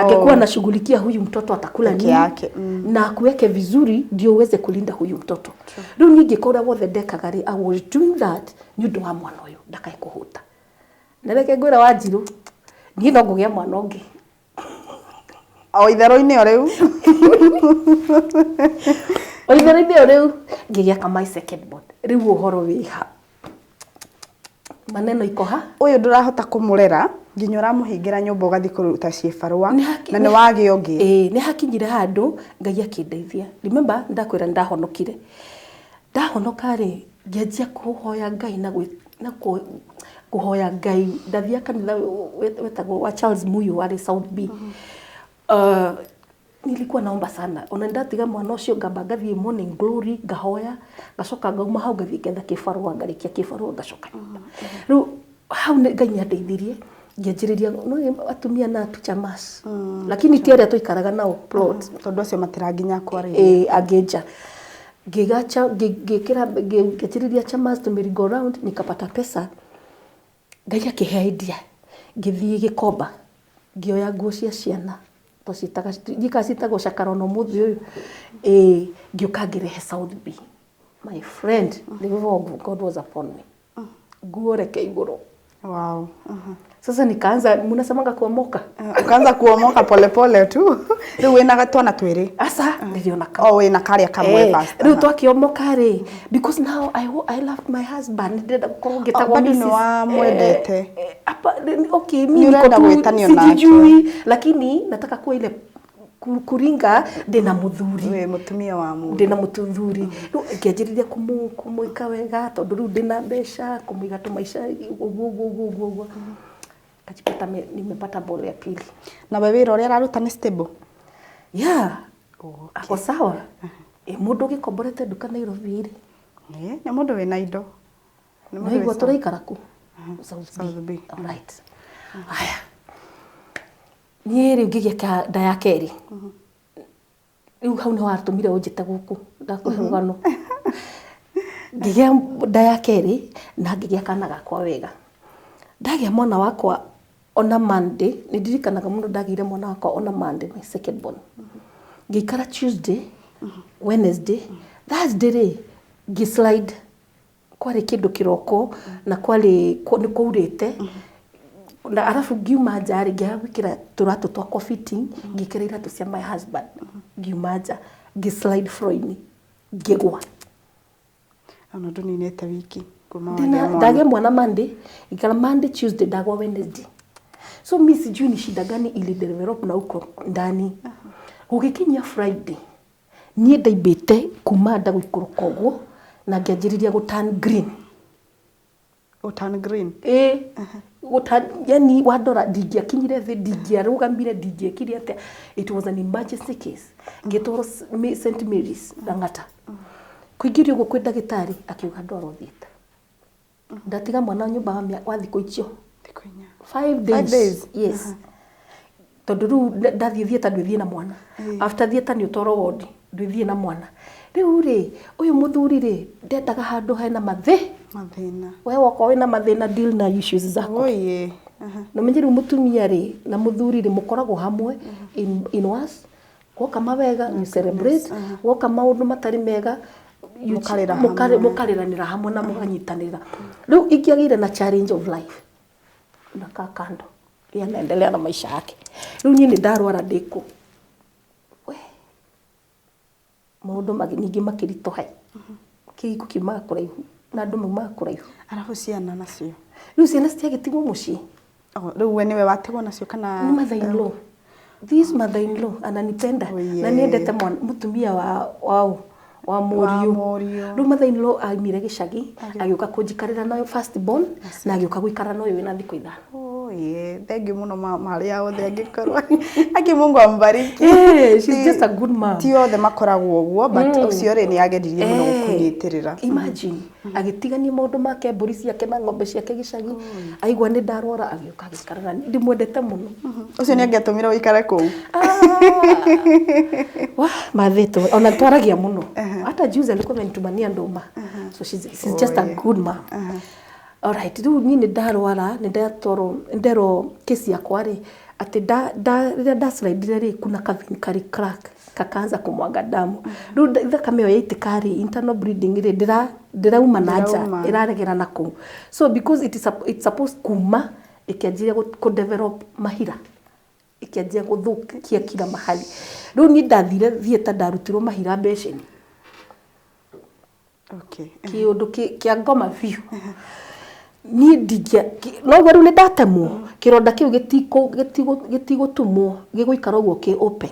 Angekuwa anashughulikia huyu mtoto atakula nini yake. Na akuweke vizuri ndio uweze kulinda huyu mtoto. Rĩu niĩ ngĩkora wothe ndekaga rĩ I was doing that nĩ ũndũ wa mwana ũyũ ndakae kũhũta. Na reke ngwĩra Wanjirũ niĩ no ngũgĩa mwana ũngĩ. O itherũ-inĩ o rĩu. O itherũ-inĩ o rĩu ngĩgĩa my second born. Rĩu ũhoro wĩha. Maneno iko ha ũyũ ndũrahota kũmũrera nginya ũramũhingĩra nyũmba ũgathiĩ kũruta ciĩbarũa na nĩ wagĩa ũngĩ. Ĩĩ nĩ hakinyire handũ Ngai akĩndeithia. Remember ndakwĩra ndahonokire. Ndahonoka rĩ ngĩanjia kũhoya Ngai na kũhoya Ngai ndathiaga kanitha wetagwo wa Charles Muyu warĩ South B. Nilikuwa naomba sana ona ndatiga mwana ũcio ngamba ngathiĩ morning glory ngahoya ngacoka ngauma hau ngathiĩ ngetha kĩbarũa ngarĩkia kĩbarũa ngacoka nyũmba. Rĩu hau Ngai nĩandeithirie ngĩanjĩrĩria no atumia na tuchamas lakini ti arĩa tũikaraga nao plot tondũ acio matiranginya kwarĩria. Angĩ nja ngĩgacha ngĩkĩra ngĩanjĩrĩria chamas to merry go round nikapata pesa. Ngai akĩhe idea ngĩthiĩ Gĩkomba ngĩoya nguo cia ciana twacitaga citagwo cakara ona ũmũthĩ ũyũ. Ĩĩ ngĩũka ngĩrehe South B. My friend, the favor of God was upon me. Nguo reke igũrũ. Wow. Sasa nikaanza mnasemanga kuomoka. Ukaanza kuomoka pole pole tu. Rĩu wĩna twana twĩrĩ. Asa niliona kama. Oh wĩna karĩa kamwe first. Rĩu twakĩomoka rĩ because now I loved my husband. Ndĩrenda gũkorwo ngĩtagwo Mrs. Bado nĩ wamwendete. Hapa okay mimi niko tu sijui lakini nataka kuwa ile kuringa ndina muthuri. We mutumia wa mundu. Ndina muthuri. Rĩu ngĩanjĩrĩria kũmwĩka wega tondũ rĩu ndina mbeca kũmũiga tũmaica ũguo ũguo ũguo ũguo. Kajipata nimepata ball ya pili. Na wewe wĩra ũrĩa araruta nĩ stable? Yeah. Okay. Ako sawa. Mũndũ ũgĩkomborete nduka Nairobi rĩ. Nĩ mũndũ wĩna indo. Nĩ mũndũ wĩna tũraikara kũ? South B. All right. Aya. Niĩ rĩu ngĩgĩa nda ya kerĩ. Rĩu hau nĩho watũmire ũnjĩte gũkũ ndakũhe rũgano. Ngĩgĩa nda ya kerĩ na ngĩgĩa kana gakwa wega. Ndagĩa mwana wakwa ona Monday, nĩ ndirikanaga mũno ndagĩire mwana wakwa ona Monday, my second born. Ngĩikara Tuesday, Wednesday, Thursday rĩ ngĩslide kwarĩ kĩndũ kĩroko na kwarĩ nĩ kwaurĩte. Na arabu ngiuma nja rĩ ngĩaga gwĩkĩra tũratũ twakwa fitting ngĩkĩra iratũ cia my husband ngiuma nja Ngĩ slide floor-inĩ, ngĩgwa. Ona ndũninĩte wiki kuma Ndina- wagĩa mwana. Ndagĩa mwana Monday, ikara Monday, Tuesday, ndagwa Wednesday. So mi sijui ni shida gani ili develop na huko ndani. Gũgĩkinyia Friday, niĩ ndaimbĩte kuma nda gũikũrũka ũguo na ngĩanjĩrĩria gũ turn green. Gũ turn green. Ĩ, gũta yani wandora ndingĩakinyire thĩ, ndingĩarũgamire, ndingĩekire atĩa. It was an emergency case. Ngĩtwarwo St Mary's Lang'ata. Kũingĩrio ũguo kwĩ ndagĩtarĩ akiuga ndwarwo theatre. Ndatiga mwana nyũmba wa thikũ icio. Thikũ inya. 5 days. 5 days? Yes, tondũ rĩu ndathiĩ theatre ndwĩthiĩ na mwana. After theatre nĩ ũtwarwo ward, ndwĩthiĩ na mwana. Rĩu rĩ, ũyũ mũthuri rĩ, ndendaga handũ hena mathĩ. Mathĩna. We woka wĩna mathĩna, deal na issues zako. Oye. Na menye rĩu mũtumia rĩ na mũthuri rĩ mũkoragwo hamwe in worse. Woka mawega, you celebrate. Woka maũndũ matarĩ mega, Mũkarĩra hamwe. Mũkarĩranĩra hamwe na mũkanyitanĩra. Rĩu ingĩagĩire na challenge of life, unakaa kando, yeye anaendelea na maisha yake. Rĩu niĩ nĩ ndarwara ndĩkũ we maũndũ ningĩ makĩritũha. Kĩhiko kiumaga kũraihu na andũ maumaga kũraihu. Arabu ciana nacio? Rĩu ciana citiagĩtigwo mũciĩ. Oh, rĩu we nĩwe watigwo nacio kana? Ni mother in law. This mother in law ananipenda. Oh, yeah. Na niendete mwana mutumia wa mũriũ. Mũriũ. Rĩu mother in law aimire gĩcagi agĩũka kũnjikarĩra nayo first born na agĩũka gũikara nayo wĩna thikũ 5. Oh, yeah. Thank you mũno marĩa othe angĩkorwo aki Mungu ambariki. Eh, she's just a good mom. Ti othe makoragwo ũguo, but ũcio rĩ nĩ ageririe mũno gũkũnyitĩrĩra. Imagine, agĩtigania maũndũ make, mbũri ciake na ng'ombe ciake gĩcagi, aigua nĩ ndarwara agĩũka agĩikara na niĩ. Ndĩmwendete mũno. Ũcio nĩ angĩatũmire ũikare kũu. Wa mathĩtwo ona twaragia mũno. Hata juzi alikuwa amenitumania ndũma. So she's just a good mom. Alright, rĩu niĩ nĩ ndarwara, nĩ ndatwarwo, nĩ nderwo kesi yakwa rĩ atĩ rĩrĩa ndaslidire rĩ, kuna kavein kari crack kakaanza kumwaga damu. Rĩu thakame ĩyo yaitĩka rĩ, internal bleeding rĩ, ndĩrauma na nja. Ndĩrauma. Ĩraregera na kũu. So because it's supposed kuma, ĩkĩanjia kũ develop mahira, ĩkĩanjia gũthũkia kila mahali. Rĩu niĩ ndathire theatre, ndarutirwo mahira mbeceni. Kĩũndũ kĩa ngoma biũ. Niĩ ndingĩa noguo rĩu nĩ ndatemwo kĩronda kĩu gĩtigũtumwo, gĩgũikara ũguo kĩ open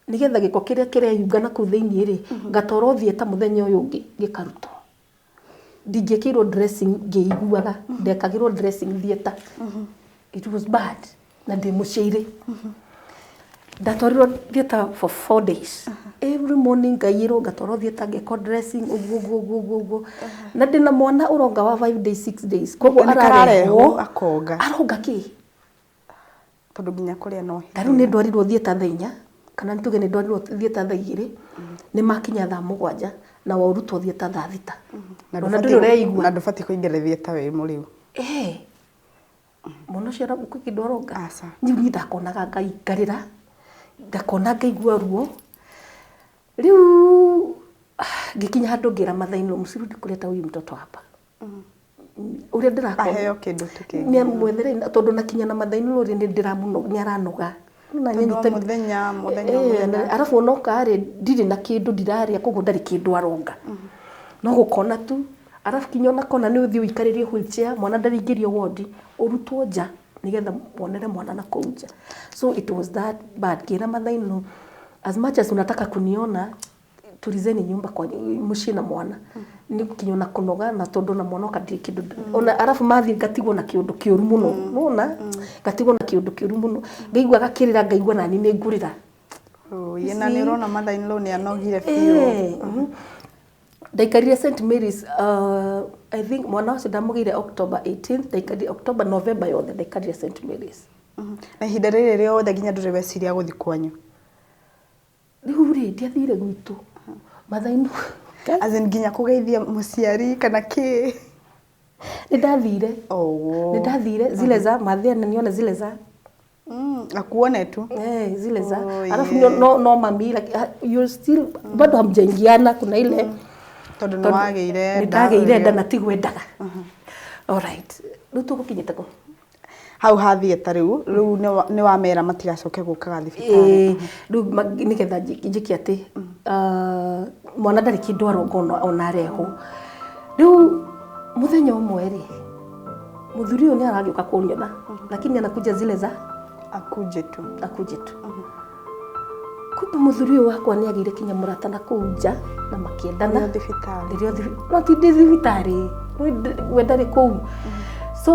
nĩgetha gĩko kĩrĩa kĩreyunga na kũu thĩiniĩ rĩ, ngatwarwo theatre mũthenya ũyũ ũngĩ gĩkarutwo. Ndingĩkĩirwo dressing ngĩiguaga, ndekagĩrwo dressing theatre. It was bad na ndĩ mũciĩ. Ndatwarirwo theatre for 4 days. Every morning ngaiyĩrwo ngatwarwo theatre, ngekwo dressing, ũguo ũguo ũguo ũguo ũguo, na ndĩna mwana ũronga wa 5 days, 6 days, koguo Nĩ kararehwo ararehwo. Akonga. Aronga kĩ? Tondũ nginya kũrĩa no Ta rĩu nĩ ndwarirwo theatre thaa 4, kana nĩ tuge nĩ ndwarirwo theatre thaa 2, nĩ makinya thaa 7 na waurutwo theatre thaa 6. Na Ona ndũrĩ ũreigua. Na ndũbatiĩ kũingĩra theatre wĩ mũrĩu. Eh, mwana ũcio kwĩ kĩndũ aronga? Aca. Rĩu niĩ ndakonaga ngai ngarĩra, ndakona ngaigua ruo. Rĩu ngĩkinya handũ ngĩra mother-in-law, msirudi kuleta huyu mtoto hapa, ũrĩa ndĩrakona. Aheo kĩndũ tu kĩngĩ. Nĩ mwethere tondũ nakinya na mother-in-law rĩ, nĩ ndĩramũno, nĩ aranoga. Na Tondũ wa nyanyite- mũthenya mũthenya Eh, mũthenya. Arabu onoka rĩ, ndirĩ na kĩndũ ndirarĩa, koguo ndarĩ kĩndũ aronga, no gũkona tu. Arabu kinya ona kona nĩ ũthiĩ ũikarĩrie wheelchair, mwana ndarĩingĩrio wodi, ũrutwo nja nĩgetha wonere mwana na kũu nja. So it was that bad. Ngĩra mother-in-law, as much as unataka kuniona, tulizeni nyumba kwa mũciĩ na mwana, nĩ kinya ona kũnoga na tondũ na mwana oka ndirĩ kĩndũ ona. Arabu mathiĩ ngatigwo na kĩũndũ kĩũru mũno, nona ngatigwo na kĩũndũ kĩũru mũno, ngaigua gakĩrĩra, ngaigua nani nĩ ngũrĩra. Oh, ye na nĩ ũrona mother-in-law nĩ anogire biũ. Eh, Ndaikarire St Mary's, I think mwana ũcio ndamũgĩire October 18th, ndaikarire October, November yothe ndaikarire St Mary's. Na ihinda rĩrĩ rĩothe nginya ndũrĩ weciria gũthiĩ kwanyu? Rĩu rĩ, ndiathire gwitũ mathainu. As in nginya kũgeithia mũciari kana kĩ? Nĩ ndathire. Oh. Nĩ ndathire zile za mathia na nione zile za Akuone tu. Eh, zile za Oh, alafu yeah. no mami, like, you're still bado hamjaingiana, kuna ile Tondũ nĩ wagĩire nĩ nda ndagĩire nda rĩrĩa- na tigwendaga. Alright, rĩu tũgũkinyĩte kũ? Hau ha theatre rĩu rĩu nĩ wamera matigacoke gũkaga thibitarĩ. Ĩĩ, rĩu nĩgetha njĩke atĩ mwana ndarĩ kĩndũ aronga ona arehwo. Rĩu mũthenya ũmwe rĩ, mũthuri ũyũ nĩ aragĩũka kũnyona, lakini anakuja zile za akuje tu. Akuje tu. Kumbe mũthuri ũyũ wakwa nĩ agĩire kinya mũrata na kũu nja na makĩendana. Ũrĩ o thibitarĩ? Ndĩrĩ o no ti ndĩ thibitarĩ, we ndarĩ kũu. So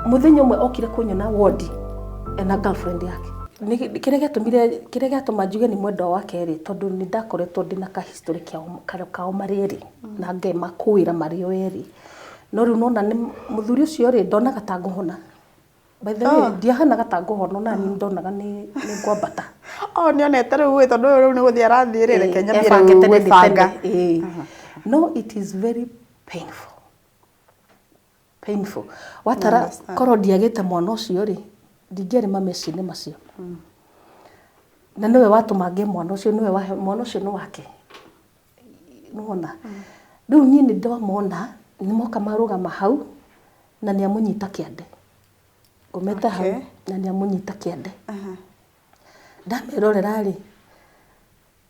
mũthenya ũmwe okire kũnyona ward ena girlfriend yake. Kĩrĩa gĩatũmire, kĩrĩa gĩatũma njuge nĩ mwendwa wake rĩ, tondũ nĩ ndakoretwo ndĩna ka history kao marĩ erĩ na ngema kũĩra marĩ o erĩ. No rĩu nona nĩ mũthuri ũcio rĩ, ndonaga ta ngũhona. By the way, ndiahanaga ta ngũhona, ona niĩ ndonaga nĩ ngwambata. Oh, nĩonete rĩu ĩ, tondũ ũyũ rĩu nĩ gũthiĩ arathiĩ rĩ, reke nyambie rĩu ebangĩte nĩ gwĩbanga. tene, ĩĩ. No it is very painful. Painful. Watara Understand. korwo ndiagĩte mwana ũcio rĩ, ndingĩarĩ mameci-inĩ macio. Na nĩwe watũma ngĩe mwana ũcio, nĩwe wahe mwana ũcio nĩ wake. Nĩwona? Rĩu niĩ nĩ ndamona, nĩ moka marũgama hau, na nĩ amũnyita kĩande. Ngomete hau, na nĩ amũnyita kĩande. Ndamerorera rĩ,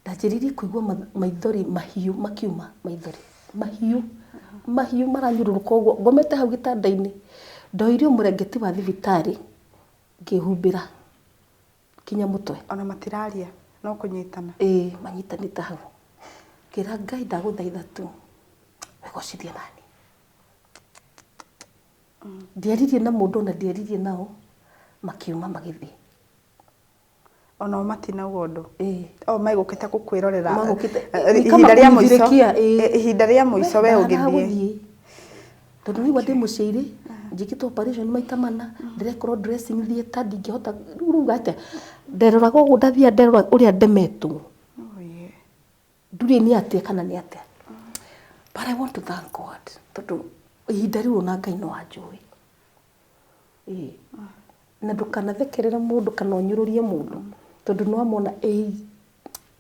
ndanjĩrĩirie kũigua maithori mahiũ makiuma, maithori mahiũ, mahiũ maranyũrũrũka ũguo. Ngomete hau gĩtanda-inĩ, ndoire mũrengeti wa thibitarĩ, ngĩhumbĩra kinya mũtwe. Ona matiraria, no kũnyitana. Ĩĩ, manyitanĩte hau. Ngĩra Ngai ndagũthaitha tu, wĩgocithie nani. Ndiaririe na mũndũ ona ndiaririe nao, makiuma magĩthiĩ. Onao matinauga ũndũ. Ĩĩ. O megũkĩte gũkwĩrorera. Magũkĩte, nĩ kama Ihinda rĩa mũico. kũnjirĩkia, ĩĩ. Ihinda rĩa mũico we Ndahana ũgĩthiĩ. gũthiĩ. Tondũ rĩu ndĩ mũciĩ-rĩ, njĩkĩtwo operation maita mana, ndĩrekorwo dressing theatre, ndingĩhota, rĩu rauga atĩa? Nderoraga ũguo ndathiaga nderora ũrĩa ndemetwo. Oh, yeah. Ndũrĩ nĩ atĩa kana nĩ atĩa. But I want to thank God, tondũ ihinda rĩu ona Ngai no anjũĩ. Ĩĩ. Na ndũkanathekerere mũndũ kana ũnyũrũrie mũndũ, tondũ nĩ wamona ĩĩ,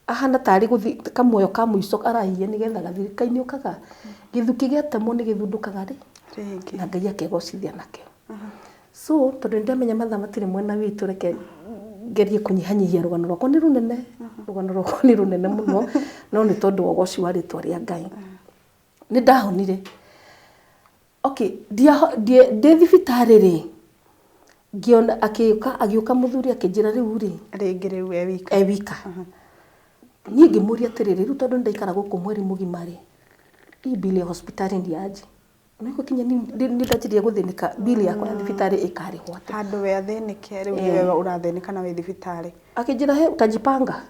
ahana tarĩ gũthiĩ kamuoyo ka mũico arahihia nĩgetha gathire. Kainũkaga, gĩthukĩ gĩatemwo nĩ gĩthundũkaga rĩ, Rĩngĩ. na Ngai akegocithia nakĩo. So, tondũ nĩ ndamenya mathaa matirĩ mwena witũ, reke ngerie kũnyihanyihia rũgano rwakwa. Nĩ rũnene, rũgano rwakwa nĩ rũnene mũno, no nĩ tondũ wa ũgoci wa rĩtwa rĩa Ngai. Nĩ ndahonire. Okay, ndĩ thibitarĩ rĩ, ngĩona akĩũka, agĩũka mũthuri akĩnjĩra rĩu rĩ, Rĩngĩ rĩu e wika. E wika. Niĩ ngĩmũria atĩrĩrĩ, rĩu tondũ nĩndaikara gũkũ mweri mũgima rĩ, hii bill ya hospitali ni aje? Nĩguo kinya nĩ ndanjirie gũthĩnĩka, bill yakwa ya thibitarĩ ĩkarĩhwo atĩa? Handũ we athĩnĩke, rĩu nĩwe ũrathĩnĩka na wĩ thibitarĩ. Akĩnjĩra, he utajipanga.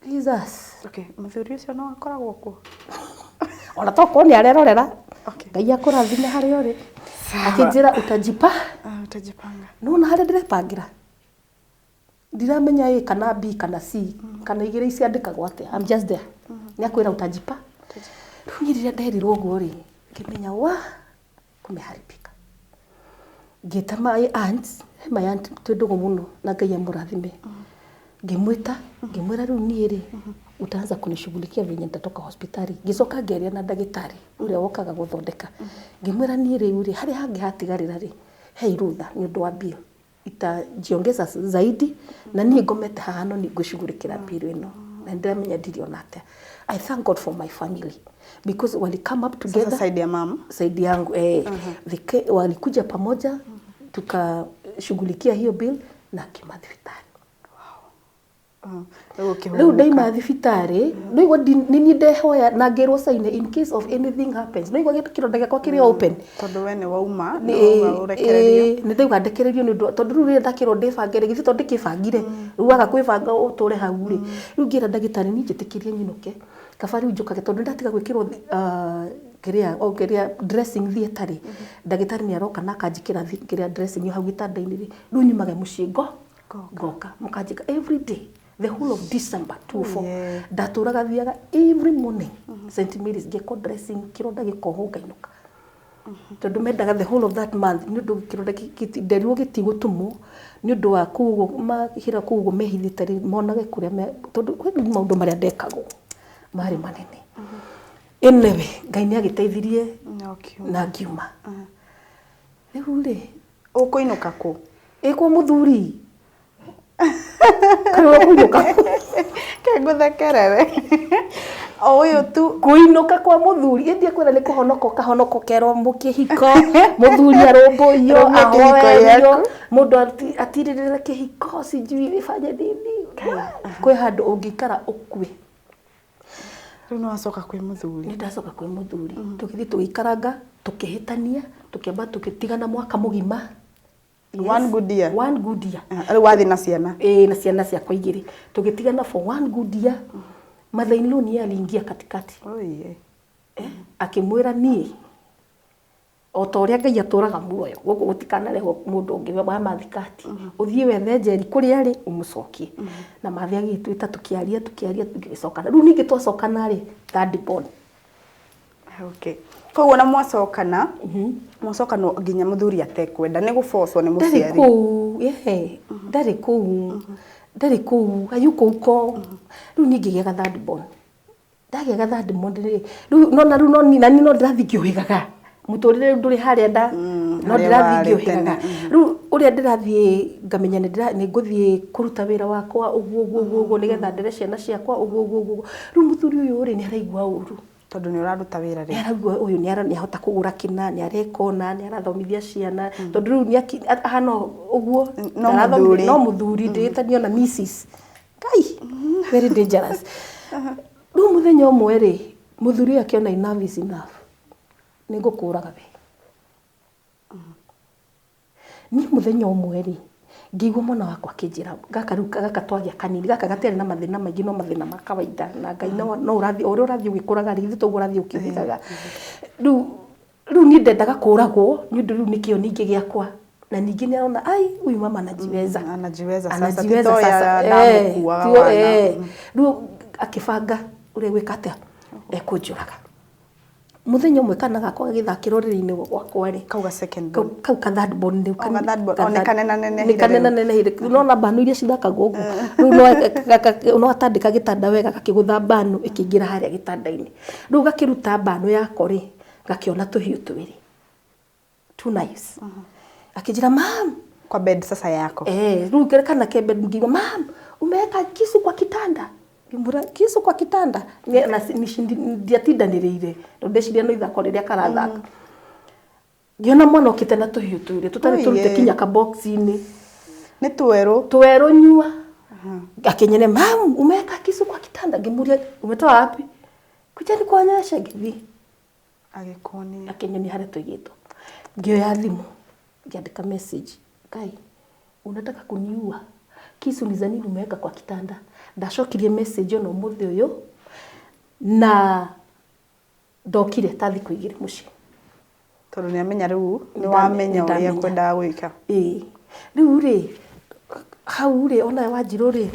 Jesus. Okay, mũthuri ũcio no akoragwo kuo? Ona tokorwo nĩ arerorera. Okay. Ngai akũrathime harĩa ũrĩ. Sawa. Akĩnjĩra utajipa. Ah, utajipanga. Nĩwona harĩa ndĩrebangĩra? Ndiramenya A kana B kana C kana igĩrĩ ciandĩkagwo atĩa. I'm just there. Nĩ akwĩra utajipa. Rĩu niĩ rĩrĩa nderirwo ũguo rĩ, ngĩmenya wa kumeharibika. Ngĩta my aunt, he my aunt twĩ ndũgũ mũno na Ngai amũrathime. Ngĩmwĩta, ngĩmwĩra rĩu niĩ rĩ, utaanza kunishughulikia venye nitatoka hospitali. Ngĩcoka ngĩaria na ndagĩtarĩ ũrĩa wokaga gũthondeka. Ngĩmwĩra niĩ rĩu rĩ, harĩa hangĩ hatigarĩra rĩ, he rũtha nĩ ũndũ wa bill. Itajiongeza zaidi na niĩ ngomete haha no nĩ ngwĩshughulikĩra bill ĩno. Na nĩndĩramenya ndirĩ ona atĩa. I thank God for my family because wali come up together. Sasa side ya mama. Side yangu eh. Walikuja pamoja tukashughulikia hiyo bill na kiuma thibitarĩ. Rĩu ũkĩhurũka. Rĩu ndaima thibitarĩ, rĩu nĩ niĩ ndehoya na ngĩrwo saine in case of anything happens. Nĩigua kĩronda gĩakwa kĩrĩ open. Tondũ we nĩ wauma, nĩ wauma ũrekererio. Nĩ ndauga ndekererio nĩ ũndũ tondũ rĩu rĩrĩa ndakĩrwo ndĩbange rĩ, githĩ to ndĩkĩbangire. Rĩu waga kwĩbanga ũtũre hau rĩ. Rĩu ngĩra ndagĩtarĩ niĩ njĩtĩkĩrie nyinũke. Kaba rĩu njũkage tondũ nĩndatiga gwĩkĩrwo kĩrĩa, o kĩrĩa dressing theatre rĩ. Ndagĩtarĩ nĩ aroka na akanjĩkĩra kĩrĩa dressing hau gĩtanda-inĩ rĩ. Rĩu nyumage mũciĩ ngoka mũkanjĩka every day. The whole of December 24. Ndatũraga thiaga every morning St Mary's ngĩkwo dressing kĩronda gĩkohwo ngainũka. Tondũ mendaga the whole of that month nĩ ũndũ kĩronda nderirwo gĩtigũtũmwo nĩ ũndũ wa kũu ũguo mahĩra kũu ũguo mehithĩte rĩ monage kũrĩa tondũ kwĩ maũndũ marĩa ndekagwo marĩ manene. Anyway, Ngai nĩ agĩteithirie Na ũkiuma. na ngiuma. Rĩu rĩ, Ũkũinũka kũ? Ĩ kwa mũthuri. Kana ũkũinũka? Ke ngũthekerere. O ũyũ tu. Kũinũka kwa mũthuri, ĩndĩ kwĩra nĩ kũhonoka ũkahonoka ũkerwo mũkĩhiko, mũthuri arũmbũiyo, Rũmia kĩhiko ahoerio, gĩaku. mũndũ atirĩrĩre kĩhiko, sijui ifanye nini. Kwĩ handũ ũngĩikara ũkue. Rĩu nĩ wacoka kwĩ mũthuri. Nĩ ndacoka kwĩ mũthuri, tũgĩthiĩ tũgĩikaranga, tũkĩhĩtania, tũkĩamba tũgĩtigana mwaka mũgima. Yes. One good year. One good year. Ah, rĩu wathiĩ na ciana. Ĩĩ, na ciana ciakwa igĩrĩ. Tũgĩtigana for one good year. Mother in law niye aliingia katikati. Oiye. Eh, akĩmwĩra niĩ o ta ũrĩa Ngai atũraga muoyo gũkũ gũtikanarehwo mũndũ ũngĩ wa mathikati, ũthiĩ wethe Njeri kũrĩa arĩ ũmũcokie. Na mathĩ agĩtwĩta, tũkĩaria tũkĩaria tũgĩcokana. Rĩu ningĩ twacokana rĩ, third born. Okay. Koguo na mwacokana, mwacokana nginya mũthuri atekwenda, nĩ gũbocwo nĩ Ndarĩ mũciari. kũu, yeah, ndarĩ kũu, ndarĩ kũu, hayuko huko. Rĩu niĩ ngĩgĩa third born. Ndagĩa ga third born rĩ, rĩu no na rĩu no ni na niĩ no ndĩrathiĩ ngĩũhĩgaga. Mũtũrĩre rĩu ndũrĩ harĩa nda, no harĩa ndĩrathiĩ warĩ ngĩũhĩgaga. tene. Rĩu ũrĩa ndĩrathiĩ ngamenya nĩ ngũthiĩ kũruta wĩra wakwa ũguo ũguo ũguo ũguo nĩgetha ndere ciana ciakwa ũguo ũguo ũguo. Rĩu mũthuri ũyũ rĩ, nĩ araigua ũru. Tondũ nĩ ũraruta wĩra rĩ. Nĩ araigua ũyũ nĩ ahota kũgũra kĩna, nĩ areka ũna, nĩ arathomithia ciana. Tondũ rĩu nĩ ahana ũguo. No mũthuri. No mũthuri, ndĩĩtanio na Mrs. Ngai, very dangerous. Rĩu mũthenya ũmwe rĩ, mũthuri ũyũ akĩona enough is enough. Nĩ ngũkũraga we. Niĩ mũthenya ũmwe rĩ, ngĩigua mwana wakwa akĩnjĩra, gaka rĩu gaka twagĩa kanini, gaka gatiarĩ na mathĩna maingĩ no mathĩna ma kawaida, na Ngai no no ũrathiĩ, o ũrĩa ũrathiĩ ũgĩkũraga rĩ, githĩ toguo ũrathiĩ ũkĩũhĩgaga. Rĩu rĩu niĩ ndendaga kũragwo nĩ ũndũ rĩu nĩ kĩo ningĩ gĩakwa. Na ningĩ nĩ arona, ai, huyu mama anajiweza. Anajiweza sasa. Anajiweza Ti toya sasa. ndamũkuaga Tio, wana. Rĩu akĩbanga ũrĩa gwĩka atĩa, ekũnjũraga. Mũthenya ũmwe kana gakwa gagĩthakĩra ũrĩrĩ-inĩ gwakwa rĩ, Kau ga second kau born. kau ka third born rĩu. Oh, ga third born. Oh, nĩ kanenanenehire Nĩ kanenanenehire. Nĩwona mbanu iria cithakagwo ũguo. Rĩu no atandĩka gĩtanda wega gakĩgũtha mbanu ĩkĩingĩra harĩa gĩtanda-inĩ. Rĩu gakĩruta mbanu yako rĩ, gakĩona tũhiũ twĩrĩ. Two knives. Akĩnjĩra, mam. Kwa bed sasa yako. Eh, rĩu kana ke bed ngĩigua, mam, umeweka kisu kwa kitanda. Ngĩmwĩra, kisu kwa kitanda. Na ndiatindanĩrĩire. Tondũ ndeciria no ithako rĩrĩa karathaka. Ngĩona mwana okĩte na tũhiũ twĩrĩ, tũtarĩ tũrute kinya kabox-inĩ. Nĩ twerũ. Twerũ nyua. Akĩnyene, mam, umeweka kisu kwa kitanda. Ngĩmũria, umetoa wapi? Kuja nikuonyeshe. Ngĩthiĩ. Agĩkuonia. Akĩnyonia harĩa tũigĩtwo. Ngĩoya thimũ, ngĩandĩka message. Ngai, unataka kuniua? Kisu ni za nini umeweka kwa kitanda? Ndacokirie message ona ũmũthĩ ũyũ, na ndokire ta thikũ igĩrĩ mũciĩ. Tondũ nĩ amenya rĩu, nĩ wamenya ũrĩa kwendaga gwĩka. Ĩĩ. Rĩu rĩ, hau rĩ, ona Wanjirũ rĩ,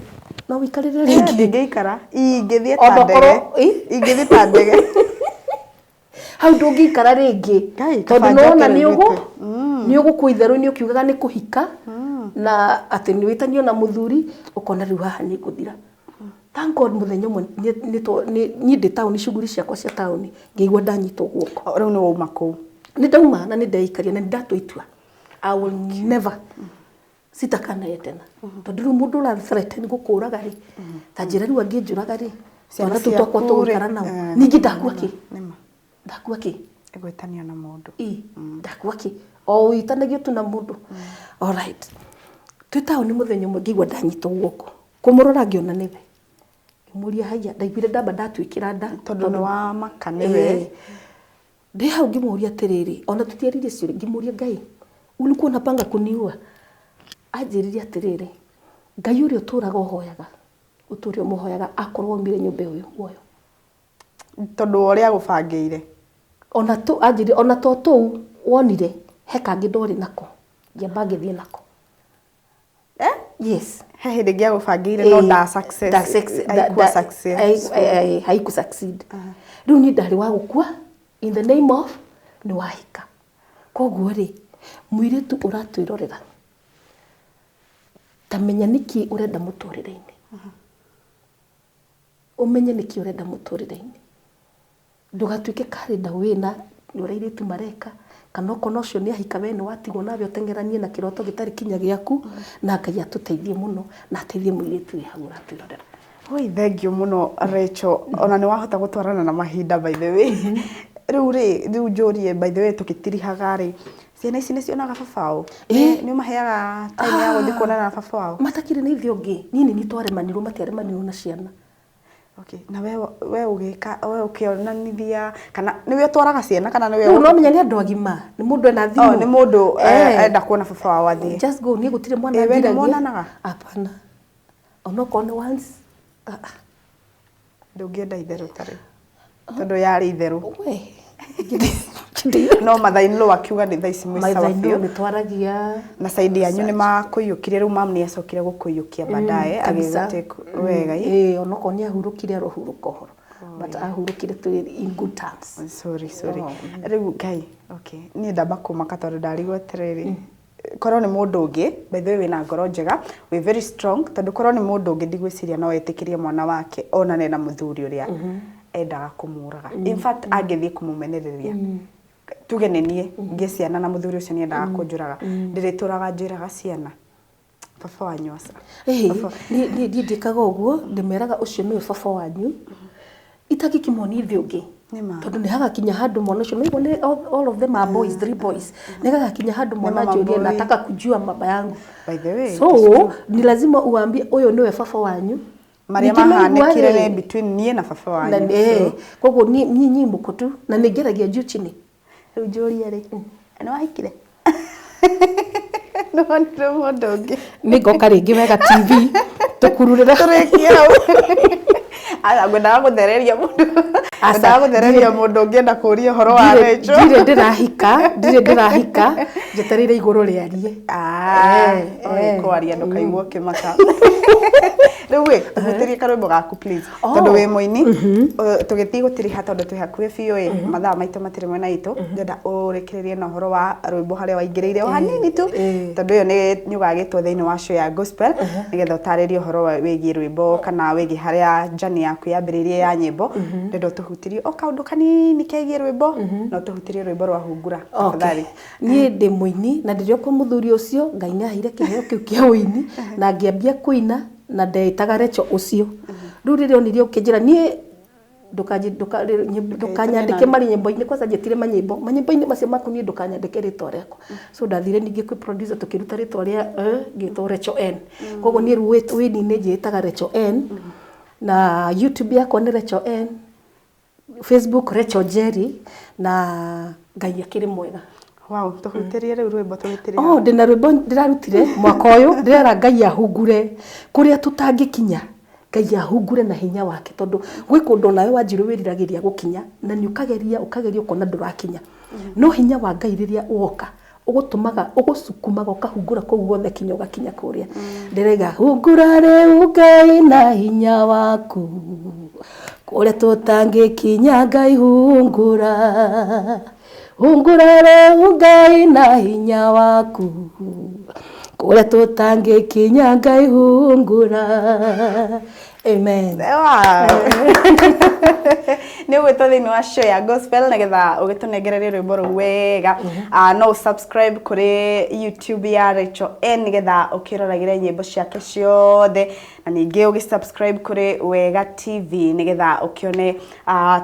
no wĩikarĩre rĩngĩ? Ndingĩikara. Ingĩthiĩ ta ndege. Ingĩthiĩ ta ndege. Hau ndũngĩikara rĩngĩ. Tondũ nĩwona nĩ ũgũkua itherũ-inĩ ũkiugaga nĩ kũhika, na atĩ nĩ wĩtanio na mũthuri, ũkona rĩu haha nĩ ngũthira. Thank God mũthenya ũmwe niĩ ndĩ taũni, shughuli ciakwa cia taũni, ngĩigua ndanyitwo guoko. Rĩu nĩ wauma kũu? Nĩ ndauma na nĩ ndeikaria na nĩ ndatua itua. I will never sitakaa naye tena. Tondũ rĩu mũndũ ũra threaten gũkũraga rĩ, ta njĩra rĩu angĩnjũraga rĩ, twana tũu twakwa tũgũikara nao. Ningĩ ndakua kĩ? Ndakua kĩ? Gwĩtanio na mũndũ. Ĩ, ndakua kĩ? O wĩtanagio tu na mũndũ. All right. Twĩ taũni mũthenya ũmwe ngĩigua ndanyitwo guoko. Kũmũrora ngĩona nĩwe. Ngĩmũria haiya, ndaiguire ndamba ndatuĩkĩra nda. Tondũ nĩ wamaka nĩwe. Ndĩ hau ngĩmũria atĩrĩrĩ, ona tũtiaririe ciũria, ngĩmũria Ngai, ulikuwa unapanga kuniua? Anjĩrire atĩrĩrĩ, Ngai ũrĩa ũtũraga ũhoyaga, ũtũre ũmũhoyaga akorwo aumire nyũmba ĩyo wĩ muoyo. Tondũ wa ũrĩa agũbangĩire. Ona tu, anjĩrire, ona to tũu wonire, he kangĩ ndorĩ nako, ngĩamba ngĩthiĩ nako. Eh? Yes. He hĩndĩ ĩngĩ agũbangĩire no nda success. Haikuwa success. Haiku succeed. Rĩu niĩ ndarĩ wa gũkua in the name of nĩ wahika. Koguo rĩ, mũirĩtu ũratwĩrorera, ta menya nĩkĩ ũrenda mũtũrĩre-inĩ. Ũmenye nĩkĩ ũrenda mũtũrĩre-inĩ. Ndũgatuĩke karenda wĩna nĩ ũrĩa airĩtu mareka, Kana okorwo ũcio nĩ ahika, we nĩ watigwo, nawe ũteng'eranie na kĩroto gĩtarĩ kinya gĩaku. Na Ngai atũteithie mũno na ateithie mũirĩtu wĩ hau ũratwĩrorera. Oi, thank you mũno, Rachel. Ona nĩ wahota gũtwarana na mahinda, by the way. Rĩu rĩ, rĩu njũrie, by the way, tũgĩtirihaga rĩ, ciana ici nĩ cionaga baba wao? Nĩ ũmaheaga time ya gũthiĩ kuonana na baba wao? Matakĩrĩ na ithe ũngĩ. Niĩ nĩ niĩ twaremanirwo, matiaremanirwo na ciana. Okay. Na we ũgĩka, we ũkĩonanithia kana nĩwe ũtwaraga ciana kana nĩwe? Rĩu no menya nĩ andũ agima, nĩ mũndũ ena thimũ. Oh, nĩ mũndũ enda kuona baba wao athiĩ. Just go, niĩ gũtirĩ mwana We nĩ ngiragia. muonanaga? Hapana, onokorwo nĩ once. Ah, ah. Ndũngĩenda itherũ tarĩ tondũ yarĩ itherũ. We. No mother-in-law akiuga nĩ thaa ici mwĩ sawa Maitho biũ. Nĩ twaragia. Na side yanyu nĩ makũiyũkirie, rĩu mam nĩ acokire gũkũiyũkia baadaye Kabisa. agĩgũtake wega ĩ? Ĩĩ, onokorwo nĩ ahurũkire, arohurũka ũhoro, but ahurũkire tũrĩ in good terms. Sorry, sorry. Rĩu Ngai, okay, niĩ ndamba kũmaka tondũ ndarigwo atĩrĩrĩ, korwo nĩ mũndũ ũngĩ, by the way, wĩna ngoro njega, wĩ very strong, tondũ korwo nĩ mũndũ ũngĩ ndigwĩciria no etĩkĩrie mwana wake onane na mũthuri ũrĩa endaga kũmũraga. In fact, angĩthiĩ kũmũmenereria, tuge nĩ niĩ ngĩe ciana na mũthuri ũcio nĩ endaga kũnjũraga, ndĩrĩtũraga njĩraga ciana baba wanyu aca. Ĩhĩ, niĩ ndĩkaga ũguo, ndĩmeraga ũcio nĩwe baba wanyu, itangĩkĩmuonia ithe ũngĩ. Nĩ ma. Tondũ nĩ hagakinya handũ mwana ũcio naigua nĩ all of them are boys, three boys, nĩ gagakinya handũ mwana Mama anjũrie, boy. "Nataka kujua baba yangu." By the way, So ni lazima uambie ũyũ nĩwe baba wanyu. Marĩa Ningĩ maigua mahanĩkire rĩ, nĩ between niĩ na baba na wanyu. Koguo niĩ mũkũ tu na nĩ ngeragia juu chini. Rĩu njũrie rĩ, nĩ wahikire? Nĩ wonire mũndũ ũngĩ? Nĩ ngoka rĩngĩ Wega TV tũkururĩre. Tũrĩkie hau. Aca, ngwendaga gũthereria mũndũ. Aca, Ngwendaga gũthereria mũndũ ũngĩenda kũria ũhoro wa Rachel. Ndirĩ ndĩrahika, ndirĩ ndĩrahika, njetereire igũrũ rĩarie. Ah, Eh. kwaria ndũkaigua ũkĩmaka. Rĩu ĩ, tũhutĩrie karwĩmbo gaku, please. Oh. Tondũ wĩ mũini, tũgĩthiĩ gũtiriha tondũ twĩ hakuhĩ biũ ĩ, mathaa maitũ matirĩ mwena witũ. Ndĩrenda ũrĩkĩrĩrie na ũhoro wa rwĩmbo harĩa waingĩrĩire o hanini tu, tondũ ĩyo nĩ ũgagĩtwo thĩinĩ wa show ya gospel, nĩgetha ũtarĩrie ũhoro wĩgiĩ rwĩmbo kana wĩgiĩ harĩa journey yaku yambĩrĩirie ya nyĩmbo. Ndĩrenda ũtũhutĩrie o kaũndũ kanini kegiĩ rwĩmbo, na ũtũhutĩrie rwĩmbo rwa Hungura, tafadhali. Niĩ ndĩ mũini na ndĩrĩ o kwa mũthuri ũcio Ngai nĩ aheire kĩheo kĩu kĩa ũini na ngĩambia kũina na ndeĩtaga Rachel ũcio. Rĩu rĩrĩa onire ũkĩnjĩra niĩ ndũkanyandĩke manyĩmbo-inĩ, kwanza njĩtire manyĩmbo manyĩmbo-inĩ macio maku, niĩ ndũkanyandĩke rĩtwa rĩakwa. So ndathire ningĩ kwĩ producer, tũkĩruta rĩtwa rĩa ngĩtwo Rachel N. Koguo niĩ rĩu wĩini-inĩ njĩĩtaga Rachel N, na YouTube yakwa nĩ Rachel N, Facebook Rachel Jerry, na Ngai akĩrĩ mwega. Wow, tũhutĩrie rĩu rwĩmbo tũgĩtiriha. Oh, ndĩna rwĩmbo ndĩrarutire mwaka ũyũ, ndĩrera Ngai ahungure kũrĩa tũtangĩkinya, Ngai ahungure na hinya wake, tondũ gwĩ kũndũ onawe Wanjirũ wĩriragĩria gũkinya na nĩ ũkageria ũkageria ũkona ndũrakinya, no hinya wa Ngai rĩrĩa woka ũgũtũmaga ũgũcukumaga ũkahungura kũu guothe kinya ũgakinya kũrĩa ndĩraiga. Hungura rĩu Ngai na hinya waku kũrĩa tũtangĩkinya. Ngai hungura, hungura rĩu Ngai na hinya waku kũrĩa tũtangĩkinya. Ngai hungura. Amen. Wow. Nĩ ũgwĩtwo thĩinĩ wa show ya gospel nĩgetha ũgĩtũnengererie rwĩmbo rũu wega. Ah, no subscribe kũrĩ YouTube ya Rachel N nĩgetha ũkĩroragĩre nyĩmbo ciake ciothe, na ningĩ ũgĩ-subscribe kũrĩ Wega TV nĩgetha ũkĩone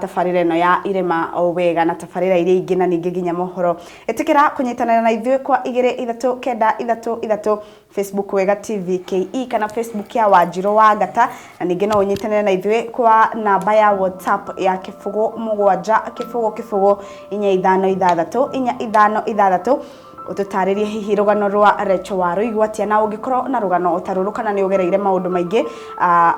tabarĩra ĩno ya Irema o Wega na tabarĩra iria ingĩ, na ningĩ nginya mohoro. Ĩtĩkĩra kũnyitanĩra na ithuĩ kwa 2 3 9 3 3, Facebook Wega TV KE kana Facebook ya Wanjirũ wa Ngata, na ningĩ no ũnyitanĩre na ithuĩ kwa namba ya WhatsApp ya 070 00 45 64 56, ũtũtarĩrie hihi rũgano rwa Rachel wa rũigua atĩa, na ũngĩkorwo na rũgano o ta rũrũ kana nĩ ũgereire maũndũ maingĩ,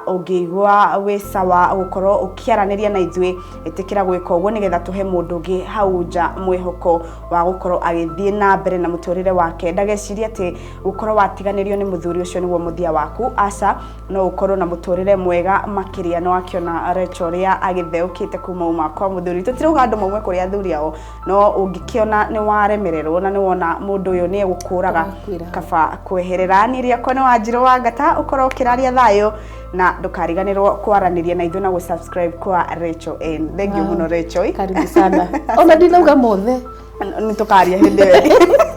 ũngĩigua wĩ sawa gũkorwo ũkĩaranĩria na ithuĩ, ĩtĩkĩra gwĩka ũguo nĩgetha tũhe mũndũ ũngĩ hau nja mwĩhoko wa gũkorwo agĩthiĩ na mbere na mũtũrĩre wake, ndagecirie atĩ gũkorwo watiganĩrio nĩ mũthuri ũcio nĩguo mũthia waku. Aca, no ũkorwo na mũtũrĩre mwega makĩria. No akĩona Rachel ũrĩa agĩtheũkĩte kuma uma kwa mũthuri, tũtirauga andũ maume kũrĩ athuri ao, no ũngĩkĩona nĩ waremererwo na nĩ wona mũndũ ũyũ nĩ egũkũraga, Ũgakuĩra. Kaba kweherera. Niĩ rĩakwa nĩ Wanjirũ wa Ngata, ũkorwo ũkĩraria thayũ na ndũkariganĩrwo kwaranĩria na ithuĩ na gũ-subscribe kwa Rachel N. Thank you mũno, Rachel. Karibu sana. Ona ndinauga mothe. Nĩ tũkaria hĩndĩ ĩyo ĩngĩ.